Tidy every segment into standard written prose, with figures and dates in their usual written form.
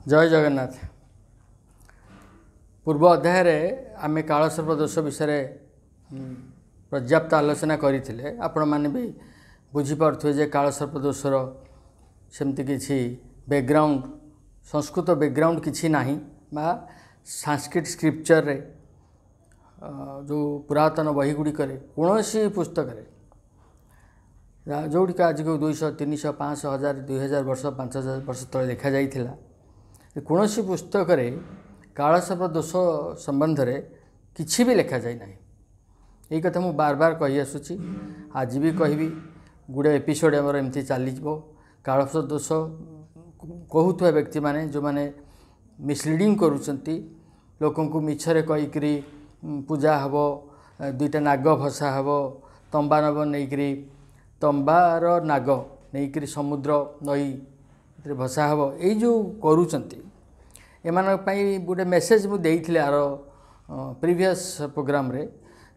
ଜୟ ଜଗନ୍ନାଥ। ପୂର୍ବ ଅଧ୍ୟାୟରେ ଆମେ କାଳସର୍ପ ଦୋଷ ବିଷୟରେ ପର୍ଯ୍ୟାପ୍ତ ଆଲୋଚନା କରିଥିଲେ। ଆପଣମାନେ ବି ବୁଝିପାରୁଥିବେ ଯେ କାଳସର୍ପ ଦୋଷର ସେମିତି କିଛି ବ୍ୟାକଗ୍ରାଉଣ୍ଡ, ସଂସ୍କୃତ ବ୍ୟାକଗ୍ରାଉଣ୍ଡ କିଛି ନାହିଁ ବା ସାଂସ୍କ୍ରିଟ ସ୍କ୍ରିପ୍ଚରରେ ଯେଉଁ ପୁରାତନ ବହି ଗୁଡ଼ିକରେ କୌଣସି ପୁସ୍ତକରେ ଯେଉଁଗୁଡ଼ିକ ଆଜିକୁ 200, 300, 500, 1000, 2000 ବର୍ଷ, 5000 ବର୍ଷ ତଳେ ଲେଖାଯାଇଥିଲା, କୌଣସି ପୁସ୍ତକରେ କାଳସର୍ପ ଦୋଷ ସମ୍ବନ୍ଧରେ କିଛି ବି ଲେଖାଯାଇ ନାହିଁ। ଏଇ କଥା ମୁଁ ବାର ବାର କହି ଆସୁଛି, ଆଜି ବି କହିବି। ଗୁଡ଼େ ଏପିସୋଡ଼ ଆମର ଏମିତି ଚାଲିଯିବ। କାଳସର୍ପ ଦୋଷ କହୁଥିବା ବ୍ୟକ୍ତିମାନେ ଯେଉଁମାନେ ମିସଲିଡ଼ିଂ କରୁଛନ୍ତି ଲୋକଙ୍କୁ, ମିଛରେ କହିକିରି ପୂଜା ହେବ, ଦୁଇଟା ନାଗ ଭସା ହେବ, ତମ୍ବା ନବ ନେଇକରି, ତମ୍ବାର ନାଗ ନେଇକରି ସମୁଦ୍ର ନଈ ଏଥିରେ ଭସା ହେବ, ଏଇ ଯେଉଁ କରୁଛନ୍ତି, ଏମାନଙ୍କ ପାଇଁ ଗୋଟେ ମେସେଜ୍ ମୁଁ ଦେଇଥିଲି ଆର ପ୍ରିଭିୟସ୍ ପ୍ରୋଗ୍ରାମରେ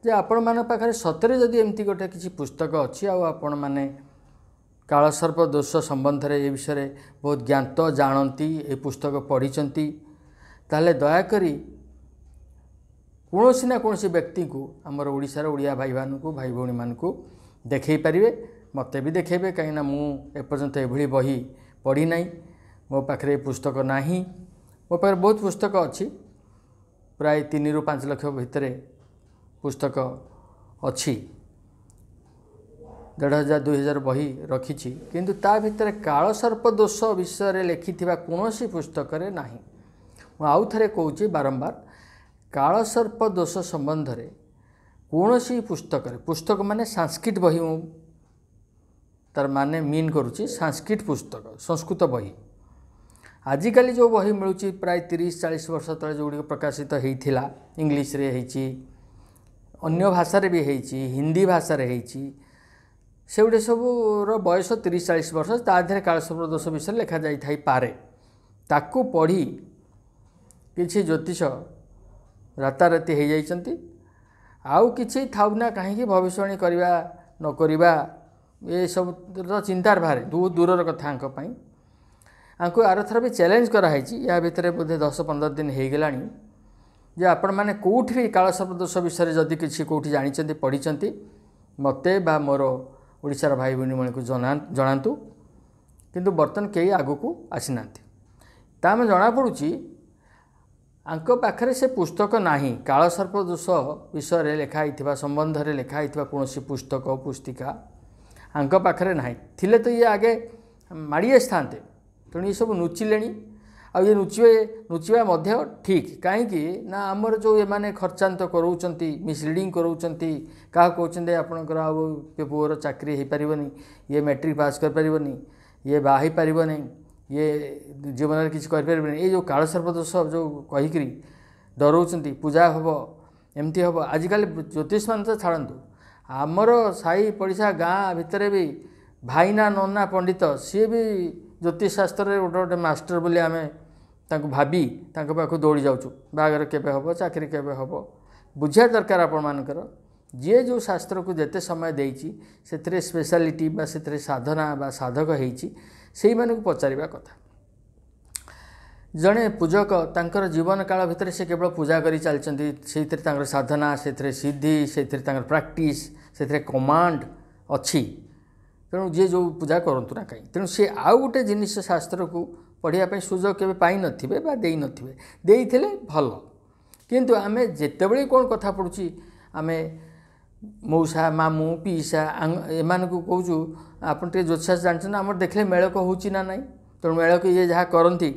ଯେ ଆପଣମାନଙ୍କ ପାଖରେ ସତରେ ଯଦି ଏମିତି ଗୋଟେ କିଛି ପୁସ୍ତକ ଅଛି ଆଉ ଆପଣମାନେ କାଳସର୍ପ ଦୋଷ ସମ୍ବନ୍ଧରେ ଏ ବିଷୟରେ ବହୁତ ଜ୍ଞାତ ଜାଣନ୍ତି, ଏ ପୁସ୍ତକ ପଢ଼ିଛନ୍ତି, ତାହେଲେ ଦୟାକରି କୌଣସି ନା କୌଣସି ବ୍ୟକ୍ତିଙ୍କୁ, ଆମର ଓଡ଼ିଶାର ଓଡ଼ିଆ ଭାଇମାନଙ୍କୁ, ଭାଇ ଭଉଣୀମାନଙ୍କୁ ଦେଖାଇ ପାରିବେ, ମୋତେ ବି ଦେଖାଇବେ। କାହିଁକିନା ମୁଁ ଏପର୍ଯ୍ୟନ୍ତ ଏଭଳି ବହି ପଢ଼ିନାହିଁ, ମୋ ପାଖରେ ଏ ପୁସ୍ତକ ନାହିଁ। ମୋ ପାଖରେ ବହୁତ ପୁସ୍ତକ ଅଛି, ପ୍ରାୟ 3ରୁ 5 ଲକ୍ଷ ଭିତରେ ପୁସ୍ତକ ଅଛି, 1500 2000 ବହି ରଖିଛି, କିନ୍ତୁ ତା ଭିତରେ କାଳସର୍ପ ଦୋଷ ବିଷୟରେ ଲେଖିଥିବା କୌଣସି ପୁସ୍ତକରେ ନାହିଁ। ମୁଁ ଆଉ ଥରେ କହୁଛି ବାରମ୍ବାର, କାଳସର୍ପ ଦୋଷ ସମ୍ବନ୍ଧରେ କୌଣସି ପୁସ୍ତକରେ, ପୁସ୍ତକ ମାନେ ସାଂସ୍କ୍ରିଟ ବହି, ମୁଁ ତାର ମାନେ ମିନ୍ କରୁଛି ସାଂସ୍କ୍ରିଟ ପୁସ୍ତକ, ସଂସ୍କୃତ ବହି। ଆଜିକାଲି ଯେଉଁ ବହି ମିଳୁଛି ପ୍ରାୟ 30 40 ବର୍ଷ ତଳେ ଯେଉଁଗୁଡ଼ିକ ପ୍ରକାଶିତ ହେଇଥିଲା, ଇଂଲିଶରେ ହେଇଛି, ଅନ୍ୟ ଭାଷାରେ ବି ହେଇଛି, ହିନ୍ଦୀ ଭାଷାରେ ହେଇଛି, ସେଗୁଡ଼ିକ ସବୁର ବୟସ 30 40 ବର୍ଷ, ତା ଦେହରେ କାଳସର୍ପ ଦୋଷ ବିଷୟରେ ଲେଖାଯାଇଥାଇପାରେ। ତାକୁ ପଢ଼ି କିଛି ଜ୍ୟୋତିଷ ରାତାରାତି ହେଇଯାଇଛନ୍ତି। ଆଉ କିଛି ଥାଉ ନା କାହିଁକି, ଭବିଷ୍ୟବାଣୀ କରିବା ନ କରିବା ଏସବୁ ତ ଚିନ୍ତାର ବାହାରେ, ବହୁତ ଦୂରର କଥା ଆଙ୍କ ପାଇଁ। ଆଙ୍କୁ ଆରଥର ବି ଚ୍ୟାଲେଞ୍ଜ କରାହେଇଛି, ୟା ଭିତରେ ବୋଧେ 10 15 ଦିନ ହେଇଗଲାଣି, ଯେ ଆପଣମାନେ କେଉଁଠି ବି କାଳସର୍ପ ଦୋଷ ବିଷୟରେ ଯଦି କିଛି କେଉଁଠି ଜାଣିଛନ୍ତି, ପଢ଼ିଛନ୍ତି, ମୋତେ ବା ମୋର ଓଡ଼ିଶାର ଭାଇ ଭଉଣୀମାନଙ୍କୁ ଜଣାନ୍ତୁ। କିନ୍ତୁ ବର୍ତ୍ତମାନ କେହି ଆଗକୁ ଆସିନାହାନ୍ତି। ତା ଆମେ ଜଣାପଡ଼ୁଛି ଆଙ୍କ ପାଖରେ ସେ ପୁସ୍ତକ ନାହିଁ। କାଳସର୍ପ ଦୋଷ ବିଷୟରେ ଲେଖା ହେଇଥିବା, ସମ୍ବନ୍ଧରେ ଲେଖା ହେଇଥିବା କୌଣସି ପୁସ୍ତକ ପୁସ୍ତିକା ଆଙ୍କ ପାଖରେ ନାହିଁ। ଥିଲେ ତ ଇଏ ଆଗେ ମାଡ଼ି ଆସିଥାନ୍ତେ। ତେଣୁ ଏସବୁ ନୁଚିଲେଣି। ଆଉ ଇଏ ନୁଚିବା ମଧ୍ୟ ଠିକ୍। କାହିଁକି ନା ଆମର ଯେଉଁ ଏମାନେ ଖର୍ଚ୍ଚାନ୍ତ କରାଉଛନ୍ତି, ମିସଲିଡ଼ିଂ କରାଉଛନ୍ତି, କାହାକୁ କହୁଛନ୍ତି ଆପଣଙ୍କର ଆଉ ପୁଅର ଚାକିରି ହେଇପାରିବନି, ଇଏ ମେଟ୍ରିକ୍ ପାସ୍ କରିପାରିବନି, ଇଏ ବାହା ହେଇପାରିବନି, ଇଏ ଜୀବନରେ କିଛି କରିପାରିବନି, ଏଇ ଯେଉଁ କାଳସର୍ପ ଦୋଷ ଯେଉଁ କହିକିରି ଡରଉଛନ୍ତି, ପୂଜା ହେବ, ଏମିତି ହେବ। ଆଜିକାଲି ଜ୍ୟୋତିଷମାନେ ତ ଛାଡ଼ନ୍ତୁ, ଆମର ସାହି ପଡ଼ିଶା ଗାଁ ଭିତରେ ବି ଭାଇନା ନନା ପଣ୍ଡିତ, ସିଏ ବି ଜ୍ୟୋତିଷ ଶାସ୍ତ୍ରରେ ଗୋଟେ ଗୋଟେ ମାଷ୍ଟର ବୋଲି ଆମେ ତାଙ୍କୁ ଭାବି ତାଙ୍କ ପାଖକୁ ଦୌଡ଼ି ଯାଉଛୁ। ବାହାଘର କେବେ ହେବ, ଚାକିରି କେବେ ହେବ, ବୁଝିବା ଦରକାର ଆପଣମାନଙ୍କର। ଯିଏ ଯେଉଁ ଶାସ୍ତ୍ରକୁ ଯେତେ ସମୟ ଦେଇଛି, ସେଥିରେ ସ୍ପେଶାଲିଟି ବା ସେଥିରେ ସାଧନା ବା ସାଧକ ହେଇଛି, ସେଇମାନଙ୍କୁ ପଚାରିବା କଥା। ଜଣେ ପୂଜକ ତାଙ୍କର ଜୀବନ କାଳ ଭିତରେ ସେ କେବଳ ପୂଜା କରି ଚାଲିଛନ୍ତି, ସେଇଥିରେ ତାଙ୍କର ସାଧନା, ସେଥିରେ ସିଦ୍ଧି, ସେଥିରେ ତାଙ୍କର ପ୍ରାକ୍ଟିସ୍, ସେଥିରେ କମାଣ୍ଡ ଅଛି। ତେଣୁ ଯିଏ ଯେଉଁ ପୂଜା କରନ୍ତୁ ନା କାହିଁ, ତେଣୁ ସିଏ ଆଉ ଗୋଟେ ଜିନିଷ ଶାସ୍ତ୍ରକୁ ପଢ଼ିବା ପାଇଁ ସୁଯୋଗ କେବେ ପାଇନଥିବେ ବା ଦେଇନଥିବେ। ଦେଇଥିଲେ ଭଲ। କିନ୍ତୁ ଆମେ ଯେତେବେଳେ କ'ଣ କଥା ପଡ଼ୁଛି, ଆମେ ମଉସା, ମାମୁଁ, ପିଇସା ଏମାନଙ୍କୁ କହୁଛୁ ଆପଣ ଟିକେ ଜ୍ୟୋତିଷ ଜାଣିଛନ୍ତି, ଆମର ଦେଖିଲେ ମେଳକ ହେଉଛି ନା ନାହିଁ। ତେଣୁ ମେଳକ ଇଏ ଯାହା କରନ୍ତି,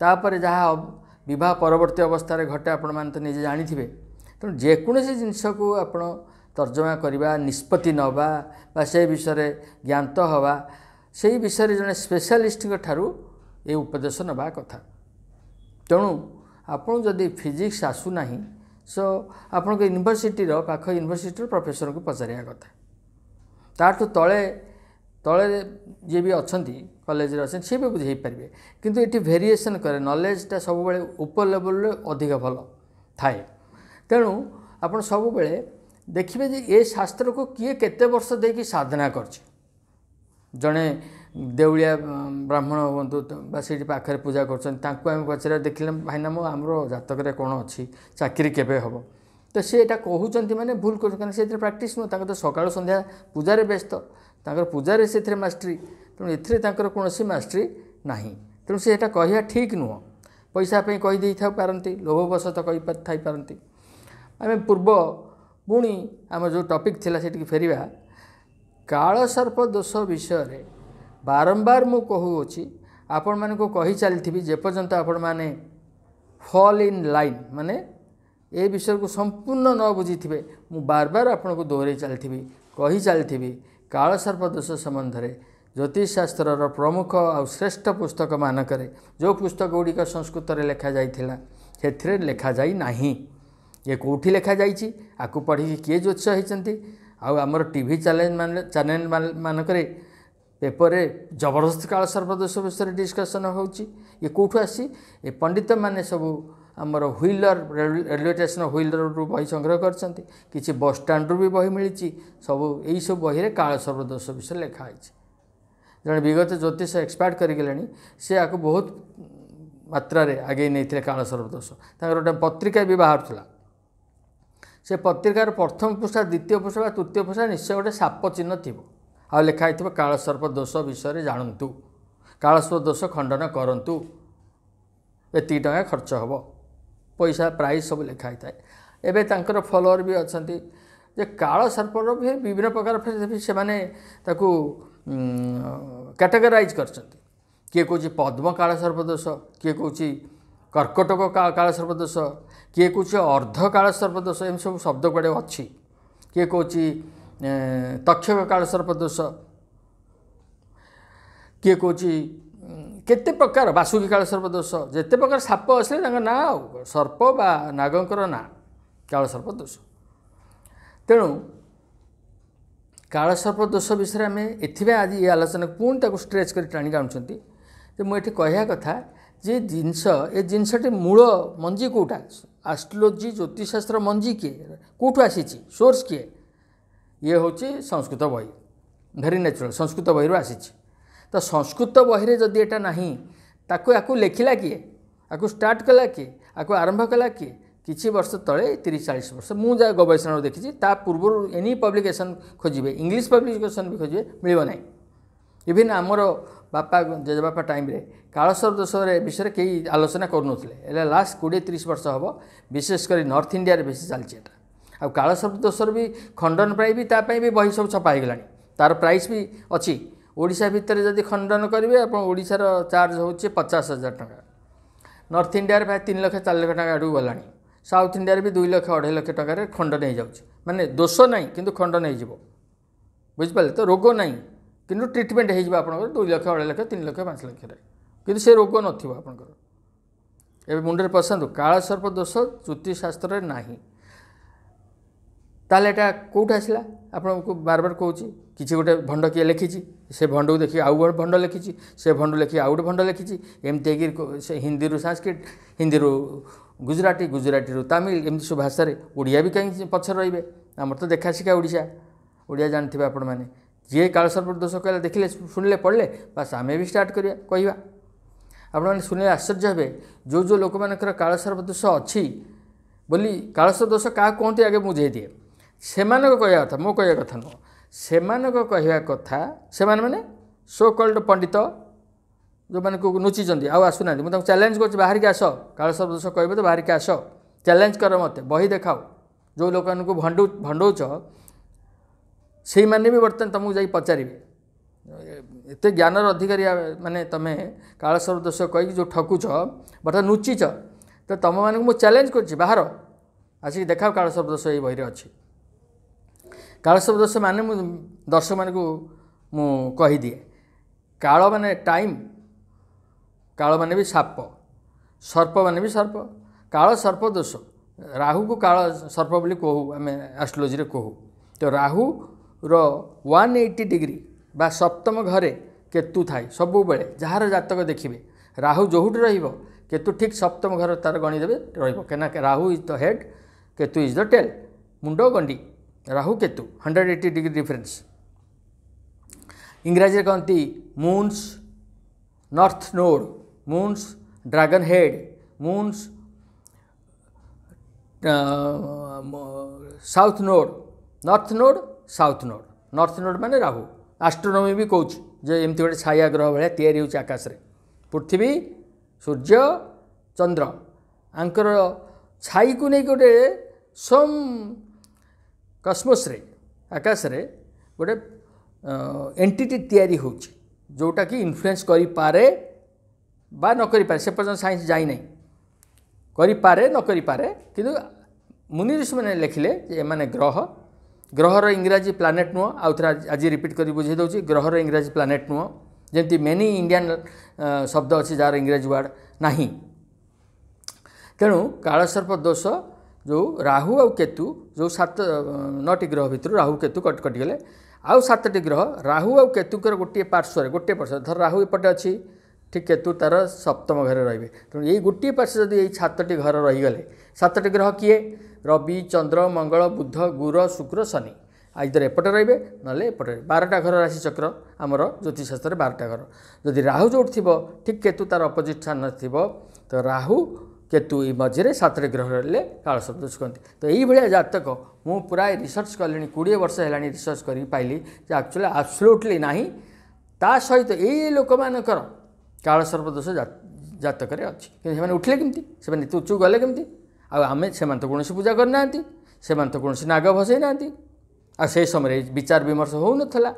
ତାପରେ ଯାହା ବିବାହ ପରବର୍ତ୍ତୀ ଅବସ୍ଥାରେ ଘଟେ ଆପଣମାନେ ତ ନିଜେ ଜାଣିଥିବେ। ତେଣୁ ଯେକୌଣସି ଜିନିଷକୁ ଆପଣ ତର୍ଜମା କରିବା, ନିଷ୍ପତ୍ତି ନେବା ବା ସେ ବିଷୟରେ ଜ୍ଞାତ ହେବା, ସେଇ ବିଷୟରେ ଜଣେ ସ୍ପେଶାଲିଷ୍ଟଙ୍କ ଠାରୁ ଏ ଉପଦେଶ ନେବା କଥା। ତେଣୁ ଆପଣ ଯଦି ଫିଜିକ୍ସ ଆସୁନାହିଁ, ସୋ ଆପଣଙ୍କ ୟୁନିଭର୍ସିଟିର, ପାଖ ୟୁନିଭର୍ସିଟିର ପ୍ରଫେସରଙ୍କୁ ପଚାରିବା କଥା। ତାଠୁ ତଳେ ତଳେ ଯିଏ ବି ଅଛନ୍ତି, କଲେଜରେ ଅଛନ୍ତି, ସିଏ ବି ବୁଝେଇ ପାରିବେ। କିନ୍ତୁ ଏଠି ଭେରିଏସନ୍ କରେ, ନଲେଜଟା ସବୁବେଳେ ଉପର ଲେବଲରେ ଅଧିକ ଭଲ ଥାଏ। ତେଣୁ ଆପଣ ସବୁବେଳେ ଦେଖିବେ ଯେ ଏ ଶାସ୍ତ୍ରକୁ କିଏ କେତେ ବର୍ଷ ଦେଇକି ସାଧନା କରିଛି। ଜଣେ ଦେଉଳିଆ ବ୍ରାହ୍ମଣ ହୁଅନ୍ତୁ ବା ସେଇଠି ପାଖରେ ପୂଜା କରୁଛନ୍ତି, ତାଙ୍କୁ ଆମେ ପଚାରିବା, ଦେଖିଲେ ଭାଇନା ମୁଁ ଆମର ଜାତକରେ କ'ଣ ଅଛି, ଚାକିରି କେବେ ହେବ, ତ ସେ ଏଇଟା କହୁଛନ୍ତି ମାନେ ଭୁଲ କରୁଛନ୍ତି, କାରଣ ସେଥିରେ ପ୍ରାକ୍ଟିସ୍ ନୁହଁ। ତାଙ୍କର ତ ସକାଳୁ ସନ୍ଧ୍ୟା ପୂଜାରେ ବ୍ୟସ୍ତ, ତାଙ୍କର ପୂଜାରେ ସେଥିରେ ମାଷ୍ଟ୍ରି, ତେଣୁ ଏଥିରେ ତାଙ୍କର କୌଣସି ମାଷ୍ଟ୍ରି ନାହିଁ। ତେଣୁ ସେ ଏଇଟା କହିବା ଠିକ୍ ନୁହଁ। ପଇସା ପାଇଁ କହିଦେଇଥାଇ ପାରନ୍ତି, ଲୋଭବଶତଃ କହିଥାଇପାରନ୍ତି। ଆମେ ପୂର୍ବ ପୁଣି ଆମର ଯେଉଁ ଟପିକ୍ ଥିଲା ସେଠିକି ଫେରିବା। କାଳସର୍ପ ଦୋଷ ବିଷୟରେ ବାରମ୍ବାର ମୁଁ କହୁଅଛି, ଆପଣମାନଙ୍କୁ କହି ଚାଲିଥିବି ଯେପର୍ଯ୍ୟନ୍ତ ଆପଣମାନେ ଫଲ୍ ଇନ୍ ଲାଇନ୍, ମାନେ ଏ ବିଷୟକୁ ସମ୍ପୂର୍ଣ୍ଣ ନ ବୁଝିଥିବେ, ମୁଁ ବାର ବାର ଆପଣଙ୍କୁ ଦୋହରାଇ ଚାଲିଥିବି, କହି ଚାଲିଥିବି। କାଳସର୍ପ ଦୋଷ ସମ୍ବନ୍ଧରେ ଜ୍ୟୋତିଷଶାସ୍ତ୍ରର ପ୍ରମୁଖ ଆଉ ଶ୍ରେଷ୍ଠ ପୁସ୍ତକମାନଙ୍କରେ ଯେଉଁ ପୁସ୍ତକ ଗୁଡ଼ିକ ସଂସ୍କୃତରେ ଲେଖାଯାଇଥିଲା ସେଥିରେ ଲେଖାଯାଇ ନାହିଁ। ଏ କେଉଁଠି ଲେଖାଯାଇଛି, ଆକୁ ପଢ଼ିକି କିଏ ଜ୍ୟୋତିଷ ହେଇଛନ୍ତି? ଆଉ ଆମର ଟିଭି ଚ୍ୟାନେଲ୍ ମାନଙ୍କରେ ପେପରରେ ଜବରଦସ୍ତ କାଳସର୍ପ ଦୋଷ ବିଷୟରେ ଡିସ୍କସନ୍ ହେଉଛି। ଇଏ କେଉଁଠୁ ଆସିଛି? ଏ ପଣ୍ଡିତମାନେ ସବୁ ଆମର ହ୍ୱିଲର ରେଲୱେ ଷ୍ଟେସନ୍ ହ୍ୱିଲରରୁ ବହି ସଂଗ୍ରହ କରିଛନ୍ତି, କିଛି ବସଷ୍ଟାଣ୍ଡରୁ ବି ବହି ମିଳିଛି। ସବୁ ଏଇସବୁ ବହିରେ କାଳସର୍ପ ଦୋଷ ବିଷୟରେ ଲେଖା ହେଇଛି। ଜଣେ ବିଗତ ଜ୍ୟୋତିଷ ଏକ୍ସପାର୍ଟ କରିଗଲେଣି, ସେ ଆକୁ ବହୁତ ମାତ୍ରାରେ ଆଗେଇ ନେଇଥିଲେ କାଳସର୍ପ ଦୋଷ। ତାଙ୍କର ଗୋଟେ ପତ୍ରିକା ବି ବାହାରୁଥିଲା, ସେ ପତ୍ରିକାର ପ୍ରଥମ ପୃଷ୍ଠା, ଦ୍ୱିତୀୟ ପୃଷ୍ଠା ବା ତୃତୀୟ ପୃଷ୍ଠା ନିଶ୍ଚୟ ଗୋଟେ ସାପ ଚିହ୍ନ ଥିବ, ଆଉ ଲେଖା ହେଇଥିବ କାଳସର୍ପ ଦୋଷ ବିଷୟରେ ଜାଣନ୍ତୁ, କାଳସର୍ପ ଦୋଷ ଖଣ୍ଡନ କରନ୍ତୁ, ଏତିକି ଟଙ୍କା ଖର୍ଚ୍ଚ ହେବ, ପଇସା ପ୍ରାଇସ୍ ସବୁ ଲେଖା ହେଇଥାଏ। ଏବେ ତାଙ୍କର ଫଲୋଅର୍ ବି ଅଛନ୍ତି ଯେ କାଳସର୍ପର ବି ବିଭିନ୍ନ ପ୍ରକାର ସେମାନେ ତାକୁ କ୍ୟାଟେଗରାଇଜ୍ କରିଛନ୍ତି। କିଏ କହୁଛି ପଦ୍ମ କାଳସର୍ପ ଦୋଷ, କିଏ କହୁଛି କର୍କଟକ କାଳସର୍ପ ଦୋଷ, କିଏ କହୁଛି ଅର୍ଦ୍ଧ କାଳସର୍ପ ଦୋଷ, ଏମିତି ସବୁ ଶବ୍ଦ କୁଆଡ଼େ ଅଛି। କିଏ କହୁଛି ତକ୍ଷକ କାଳସର୍ପ ଦୋଷ, କିଏ କହୁଛି କେତେ ପ୍ରକାର ବାସୁକୀ କାଳସର୍ପ ଦୋଷ। ଯେତେ ପ୍ରକାର ସାପ ଆସିଲେ ତାଙ୍କ ନାଁ, ଆଉ ସର୍ପ ବା ନାଗଙ୍କର ନାଁ କାଳସର୍ପ ଦୋଷ। ତେଣୁ କାଳସର୍ପ ଦୋଷ ବିଷୟରେ ଆମେ ଏଥିପାଇଁ ଆଜି ଏ ଆଲୋଚନାକୁ ପୁଣି ତାକୁ ଷ୍ଟ୍ରେଚ୍ କରି ଟାଣିକି ଆଣୁଛନ୍ତି ଯେ ମୁଁ ଏଠି କହିବା କଥା ଯେ ଜିନିଷ, ଏ ଜିନିଷଟି ମୂଳ ମଞ୍ଜି କେଉଁଟା? ଆଷ୍ଟ୍ରୋଲୋଜି ଜ୍ୟୋତିଷଶାସ୍ତ୍ର ମଞ୍ଜି କିଏ, କେଉଁଠୁ ଆସିଛି, ସୋର୍ସ କିଏ? ଇଏ ହେଉଛି ସଂସ୍କୃତ ବହି, ଭେରି ନ୍ୟାଚୁରାଲ୍, ସଂସ୍କୃତ ବହିରୁ ଆସିଛି। ତ ସଂସ୍କୃତ ବହିରେ ଯଦି ଏଇଟା ନାହିଁ, ତାକୁ ଆକୁ ଲେଖିଲା କିଏ, ଆକୁ ଷ୍ଟାର୍ଟ କଲା କିଏ, ଆକୁ ଆରମ୍ଭ କଲା କିଏ? କିଛି ବର୍ଷ ତଳେ, 30-40 ବର୍ଷ ମୁଁ ଯାହା ଗବେଷଣାରୁ ଦେଖିଛି, ତା ପୂର୍ବରୁ ଏନି ପବ୍ଲିକେସନ୍ ଖୋଜିବେ, ଇଂଲିଶ ପବ୍ଲିକେସନ୍ ବି ଖୋଜିବେ, ମିଳିବ ନାହିଁ। ଇଭିନ୍ ଆମର ବାପା ଜେଜେବାପା ଟାଇମ୍ରେ କାଳସର୍ପ ଦୋଷରେ ବିଷୟରେ କେହି ଆଲୋଚନା କରୁନଥିଲେ। ହେଲେ ଲାଷ୍ଟ 20-30 ବର୍ଷ ହେବ ବିଶେଷ କରି ନର୍ଥ ଇଣ୍ଡିଆରେ ବେଶୀ ଚାଲିଛି ଏଟା। ଆଉ କାଳସର୍ପ ଦୋଷର ବି ଖଣ୍ଡନ ପାଇଁ ବି ତା ପାଇଁ ବି ବହି ସବୁ ଛପା ହେଇଗଲାଣି, ତାର ପ୍ରାଇସ୍ ବି ଅଛି। ଓଡ଼ିଶା ଭିତରେ ଯଦି ଖଣ୍ଡନ କରିବେ ଆପଣ, ଓଡ଼ିଶାର ଚାର୍ଜ ହେଉଛି 50,000 ଟଙ୍କା। ନର୍ଥ ଇଣ୍ଡିଆରେ ପ୍ରାୟ 3 ଲକ୍ଷ 4 ଲକ୍ଷ ଟଙ୍କା ଆଡ଼କୁ ଗଲାଣି। ସାଉଥ୍ ଇଣ୍ଡିଆରେ ବି 2 ଲକ୍ଷ 2.5 ଲକ୍ଷ ଟଙ୍କାରେ ଖଣ୍ଡନ ହେଇଯାଉଛି। ମାନେ ଦୋଷ ନାହିଁ କିନ୍ତୁ ଖଣ୍ଡନ ହେଇଯିବ, ବୁଝିପାରିଲେ ତ? ରୋଗ ନାହିଁ କିନ୍ତୁ ଟ୍ରିଟମେଣ୍ଟ ହେଇଯିବ ଆପଣଙ୍କର 2 ଲକ୍ଷ 2.5 ଲକ୍ଷ 3 ଲକ୍ଷ 5 ଲକ୍ଷରେ, କିନ୍ତୁ ସେ ରୋଗ ନଥିବ ଆପଣଙ୍କର। ଏବେ ମୁଣ୍ଡରେ ପଶାନ୍ତୁ, କାଳସର୍ପ ଦୋଷ ଜ୍ୟୋତିଷଶାସ୍ତ୍ରରେ ନାହିଁ। ତାହେଲେ ଏଇଟା କେଉଁଠୁ ଆସିଲା? ଆପଣଙ୍କୁ ବାର ବାର କହୁଛି, କିଛି ଗୋଟେ ଭଣ୍ଡ କିଏ ଲେଖିଛି, ସେ ଭଣ୍ଡକୁ ଦେଖିକି ଆଉ ଗୋଟେ ଭଣ୍ଡ ଲେଖିଛି, ସେ ଭଣ୍ଡ ଲେଖିକି ଆଉ ଗୋଟେ ଭଣ୍ଡ ଲେଖିଛି, ଏମିତି ହେଇକି ସେ ହିନ୍ଦୀରୁ ସାଂସ୍କ୍ରିଟ, ହିନ୍ଦୀରୁ ଗୁଜୁରାଟୀ, ଗୁଜୁରାଟୀରୁ ତାମିଲ, ଏମିତି ସବୁ ଭାଷାରେ। ଓଡ଼ିଆ ବି କାହିଁକି ପଛରେ ରହିବେ? ଆମର ତ ଦେଖା ଶିଖା ଓଡ଼ିଶା, ଓଡ଼ିଆ ଜାଣିଥିବେ ଆପଣମାନେ। ଯିଏ କାଳସର୍ପ ଦୋଷ କହିଲା, ଦେଖିଲେ ଶୁଣିଲେ ପଢ଼ିଲେ, ବାସ୍ ଆମେ ବି ଷ୍ଟାର୍ଟ କରିବା କହିବା। ଆପଣମାନେ ଶୁଣିଲେ ଆଶ୍ଚର୍ଯ୍ୟ ହେବେ, ଯେଉଁ ଯେଉଁ ଲୋକମାନଙ୍କର କାଳସର୍ପ ଦୋଷ ଅଛି ବୋଲି, କାଳସର୍ପ ଦୋଷ କାହାକୁ କୁହନ୍ତି ଆଗେ ବୁଝେଇ ଦିଏ। ସେମାନଙ୍କ କହିବା କଥା, ମୋ କହିବା କଥା ନୁହଁ, ସେମାନଙ୍କ କହିବା କଥା, ସେମାନେ ମାନେ ସୋ କଲ୍ଡ ପଣ୍ଡିତ ଯେଉଁମାନଙ୍କୁ ଲୁଚିଛନ୍ତି ଆଉ ଆସୁନାହାନ୍ତି, ମୁଁ ତାଙ୍କୁ ଚ୍ୟାଲେଞ୍ଜ କରୁଛି, ବାହାରିକି ଆସ, କାଳସର୍ପ ଦୋଷ କହିବ ତ ବାହାରିକି ଆସ, ଚ୍ୟାଲେଞ୍ଜ କର ମୋତେ, ବହି ଦେଖାଅ। ଯେଉଁ ଲୋକମାନଙ୍କୁ ଭଣ୍ଡଉଛ ସେଇମାନେ ବି ବର୍ତ୍ତମାନ ତୁମକୁ ଯାଇ ପଚାରିବେ, ଏତେ ଜ୍ଞାନର ଅଧିକାରୀ ମାନେ ତୁମେ କାଳସର୍ପ ଦୋଷ କହିକି ଯେଉଁ ଠକୁଛ, ବର୍ତ୍ତମାନ ଲୁଚିଛ, ତ ତୁମମାନଙ୍କୁ ମୁଁ ଚ୍ୟାଲେଞ୍ଜ କରୁଛି, ବାହାର ଆସିକି ଦେଖାଅ କାଳସର୍ପ ଦୋଷ ଏଇ ବହିରେ ଅଛି। କାଳସର୍ପ ଦୋଷ ମାନେ ମୁଁ ଦର୍ଶକମାନଙ୍କୁ ମୁଁ କହିଦିଏ, କାଳ ମାନେ ଟାଇମ୍, କାଳ ମାନେ ବି ସାପ, ସର୍ପ ମାନେ ବି ସର୍ପ, କାଳ ସର୍ପ ଦୋଷ। ରାହୁକୁ କାଳ ସର୍ପ ବୋଲି କହୁ ଆମେ ଆଷ୍ଟ୍ରୋଲୋଜିରେ କହୁ। ତ ରାହୁର 180 ଡିଗ୍ରୀ ବା ସପ୍ତମ ଘରେ କେତୁ ଥାଏ ସବୁବେଳେ। ଯାହାର ଜାତକ ଦେଖିବେ ରାହୁ ଯେଉଁଠି ରହିବ, କେତୁ ଠିକ୍ ସପ୍ତମ ଘର ତାର ଗଣିଦେବେ ରହିବ। କାହିଁକିନା Rahu is the head, Ketu is the tail, ମୁଣ୍ଡ ଗଣ୍ଡି, ରାହୁ କେତୁ 180 ଡିଗ୍ରୀ ଡିଫରେନ୍ସ। ଇଂରାଜୀରେ କହନ୍ତି moon's north node, moon's dragon head, moon's south node, north node, south node. North node ମାନେ ରାହୁ। ଆଷ୍ଟ୍ରୋନୋମି ବି କହୁଛି ଯେ ଏମିତି ଗୋଟେ ଛାୟା ଗ୍ରହ ଭଳିଆ ତିଆରି ହେଉଛି ଆକାଶରେ, ପୃଥିବୀ, ସୂର୍ଯ୍ୟ, ଚନ୍ଦ୍ର ଆଙ୍କର ଛାଇକୁ ନେଇକି ଗୋଟେ ସମ୍ କସ୍ମୋସରେ ଆକାଶରେ ଗୋଟେ ଏଣ୍ଟିଟି ତିଆରି ହେଉଛି, ଯେଉଁଟାକି ଇନଫ୍ଲୁଏନ୍ସ କରିପାରେ ବା ନ କରିପାରେ, ସେ ପର୍ଯ୍ୟନ୍ତ ସାଇନ୍ସ ଯାଇନାହିଁ, କରିପାରେ ନ କରିପାରେ। କିନ୍ତୁ ମୁନି ଋଷିମାନେ ଲେଖିଲେ ଯେ ଏମାନେ ଗ୍ରହ, ଗ୍ରହର ଇଂରାଜୀ ପ୍ଲାନେଟ୍ ନୁହଁ। ଆଉ ଥରେ ଆଜି ରିପିଟ୍ କରି ବୁଝେଇ ଦେଉଛି, ଗ୍ରହର ଇଂରାଜୀ ପ୍ଲାନେଟ୍ ନୁହଁ। ଯେମିତି ମେନି ଇଣ୍ଡିଆନ୍ ଶବ୍ଦ ଅଛି ଯାହାର ଇଂରାଜୀ ୱାର୍ଡ଼ ନାହିଁ। ତେଣୁ କାଳସର୍ପ ଦୋଷ ଯେଉଁ ରାହୁ ଆଉ କେତୁ, ଯେଉଁ 7 9ଟି ଗ୍ରହ ଭିତରୁ ରାହୁ କେତୁ କଟିଗଲେ, ଆଉ 7ଟି ଗ୍ରହ ରାହୁ ଆଉ କେତୁଙ୍କର ଗୋଟିଏ ପାର୍ଶ୍ୱରେ, ଗୋଟିଏ ପାର୍ଶ୍ୱ, ଧର ରାହୁ ଏପଟେ ଅଛି, ଠିକ୍ କେତୁ ତା'ର ସପ୍ତମ ଘରେ ରହିବେ। ତେଣୁ ଏଇ ଗୋଟିଏ ପାର୍ଶ୍ୱ ଯଦି ଏଇ 7ଟି ଘର ରହିଗଲେ, 7ଟି ଗ୍ରହ କିଏ? ରବି, ଚନ୍ଦ୍ର, ମଙ୍ଗଳ, ବୁଧ, ଗୁରୁ, ଶୁକ୍ର, ଶନି। ଆଇଦର ଏପଟେ ରହିବେ ନହେଲେ ଏପଟେ ରହିବେ। 12ଟା ଘର ରାଶିଚକ୍ର ଆମର ଜ୍ୟୋତିଷଶାସ୍ତ୍ରରେ 12ଟା ଘର। ଯଦି ରାହୁ ଯେଉଁଠି ଥିବ, ଠିକ୍ କେତୁ ତା'ର ଅପୋଜିଟ୍ ସ୍ଥାନରେ ଥିବ, ତ ରାହୁ କେତୁ ଏଇ ମଝିରେ 7ଟି ଗ୍ରହ ରହିଲେ କାଳସର୍ପ ଦୋଷ କହନ୍ତି। ତ ଏଇଭଳିଆ ଜାତକ ମୁଁ ପ୍ରାୟ ରିସର୍ଚ୍ଚ କଲିଣି, 20 ବର୍ଷ ହେଲାଣି ରିସର୍ଚ୍ଚ କରିକି ପାଇଲି ଯେ ଆକ୍ଚୁଆଲି ଆବସୋଲ୍ୟୁଟଲି ନାହିଁ। ତା ସହିତ ଏଇ ଲୋକମାନଙ୍କର କାଳସର୍ପ ଦୋଷ ଜାତକରେ ଅଛି। କିନ୍ତୁ ସେମାନେ ଉଠିଲେ କେମିତି? ସେମାନେ ଏତେ ଉଚ୍ଚକୁ ଗଲେ କେମିତି? ଆଉ ଆମେ ସେମାନେ ତ କୌଣସି ପୂଜା କରିନାହାନ୍ତି, ସେମାନେ ତ କୌଣସି ନାଗ ଭସେଇ ନାହାନ୍ତି, ଆଉ ସେଇ ସମୟରେ ବିଚାର ବିମର୍ଶ ହେଉନଥିଲା।